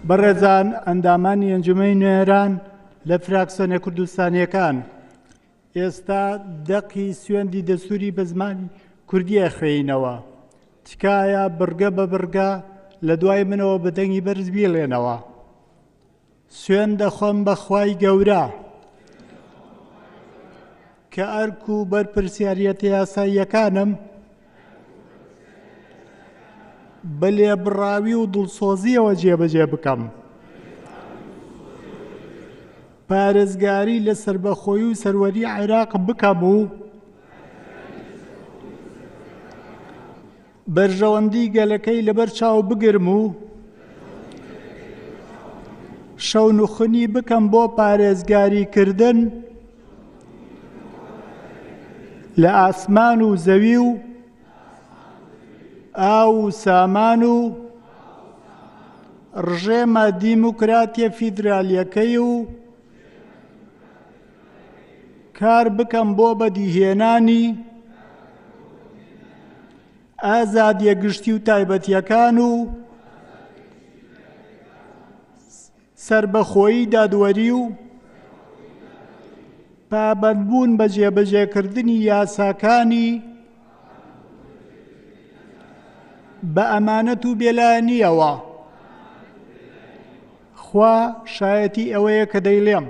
بەڕێزان ئەندامانی ئەنجومەنی نوێنەران لە فراکسیۆنە کوردستانییەکان، ئێستا دەقی سوێندی دەستووری بە زمانی کوردی ئەخوێنینەوە. تکایە بڕگە بە بڕگە لە دوای منەوە بە دەنگی بەرز بیڵێنەوە. سوێند دەخۆم بە خوای گەورە کە ئەرک و بەرپرسیاریەتە یاساییەکانم بە لێبڕاوی و دڵسۆزیەوە جێبەجێ بکەم. پارێزگاری لە سەربەخۆیی و سەروەری عێراق بکەم و بەرژەوەندی گەلەکەی لەبەر چاو بگرم و شەونخونی بکەم بۆ پارێزگاریکردن لە ئاسمان و زەوی و ئاو و سامان و ڕژێمە دیموکراتیە فیدرالیەکەی و کار بکەم بۆ بەدیهێنانی ئازادیە گشتی و تایبەتیەکان و سەربەخۆیی دادوەری و پابەندبوون بە جێبەجێکردنی یاساکانی بە ئەمانەت و بێلایەنییەوە. خوا شایەتی ئەوەیە کە دەیڵێم.